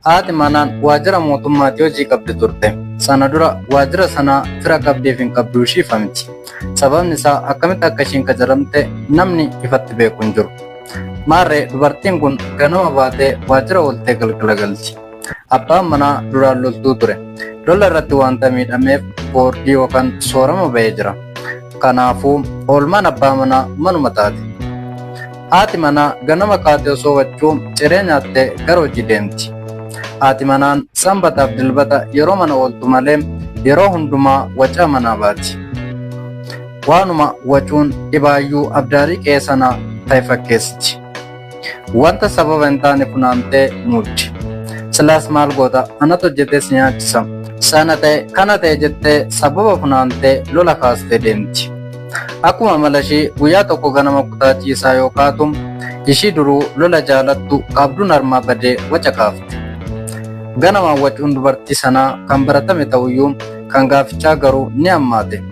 Haati manaan waajjira mootummaatii hojii qabdi turte. Sana dura waajjira sanaa fira qabdiif hin qabdu ishii ifa miti. Sababni isaa akkamitti akka ishiin qacaramte namni ifatti beeku hin jiru. Maarree dubartiin kun ganama baatee waajjira ooltee galgala galti. Abbaan manaa duraan loltuu ture. Lola irratti wanta miidhameef boordii yookaan soorama ba'ee jira. Kanaafuu oolmaan abbaa manaa manuma taate. Haati manaa ganama kaatee osoo waccuu ciree nyaattee gara hojii deemti. Haati manaan sanbataaf dilbata yeroo mana ooltu malee yeroo hundumaa wacaa manaa baati. Waanuma wacuun dhibaayyuu abdaarii qe'ee sanaa ta'e fakkeessiti. Wanta sababa hin taane funaantee muuddi. Silaas maal goota anatu hojjetee si nyaachisa. Sana ta'e kana ta'e jettee sababa funaantee lola kaastee deemti. Akkuma amala ishii guyyaa tokko ganama kutaa ciisaa yoo kaatu ishii duruu lola jaalattu qabduun harmaa badee waca kaafte. Ganamaan wacuun dubartii sanaa kan baratame ta'uyyuu kan gaafichaa garuu ni hammaate.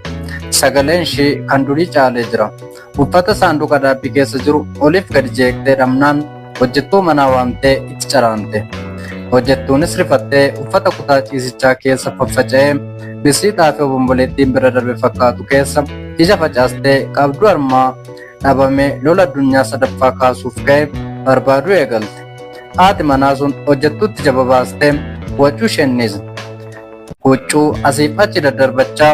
Sagaleen ishii kan durii caalee jira. Uffata saanduqa dhaabbii keessa jiru oliif gadi jeeqxee dhabnaan hojjettuu manaa waamtee itti caraante. Hojjettuunis rifattee uffata kutaa ciisichaa keessa faffaca'ee bisii xaafii obomboleettiin bira darbe fakkaatu keessa ija facaastee qabduu harmaa dhabamee lola addunyaa sadaffaa kaasuuf ka'e barbaaduu eegalte. Haati manaa sun hojjettuutti jaba baastee wacuu isheen ni Huccuu asiif achi daddarbachaa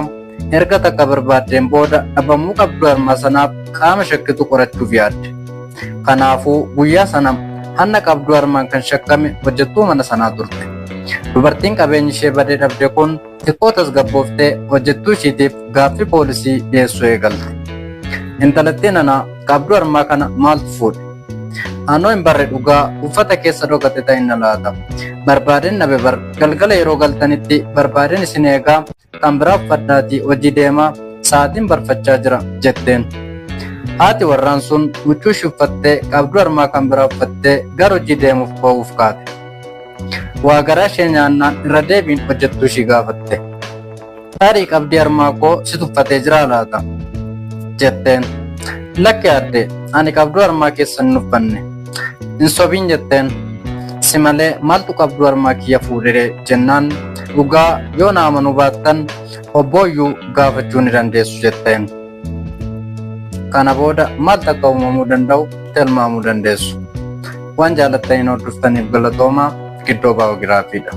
erga takka barbaaddeen booda dhabamuu qabduu harmaa sanaaf qaama shakkitu qorachuuf yaadde. Kanaafuu guyyaa sana hanna qabduu harmaan kan shakkame hojjettuu mana sanaa turte. Dubartiin qabeenyi ishee badee dhabde kun xiqqoo tasgabbooftee hojjettuu ishiitiif gaaffii poolisii dhiyeessuu eegalte. Intalattii nana qabduu harmaa kana maaltu fuudhe? Anoo hin barre dhugaa uffata keessa dhokate ta'inna laata. Barbaadeen dhabe bar galgala yeroo galtanitti barbaadeen isin eegaa kan biraa uffadhaatii hojii deemaa sa'aatiin barfachaa jira jetteen. Haati warraan sun huccuu ishii uffattee qabduu harmaa kan biraa uffattee gara hojii deemuuf ba'uuf kaate. Waa garaa ishee nyaannaan irra deebiin hojjettuu ishii gaafatte. Tarii qabdii harmaa koo si tuffatee jiraa laata? Jetteen. Lakki aadde, ani qabduu harmaa keessan hin uffanne. Hin sobiin jetteen. Si malee maaltu qabduu harmaa kiyya fuudhee jennaan dhugaa yoo na amanuu baattan obbooyyuu gaafachuu ni dandeessu jetteen. Kana booda maaltu akka uumamuu danda'u tilmaamuu dandeessu. Waan jaalattaniin hordoftaniif galatoomaa giddoo baayogiraafiidha.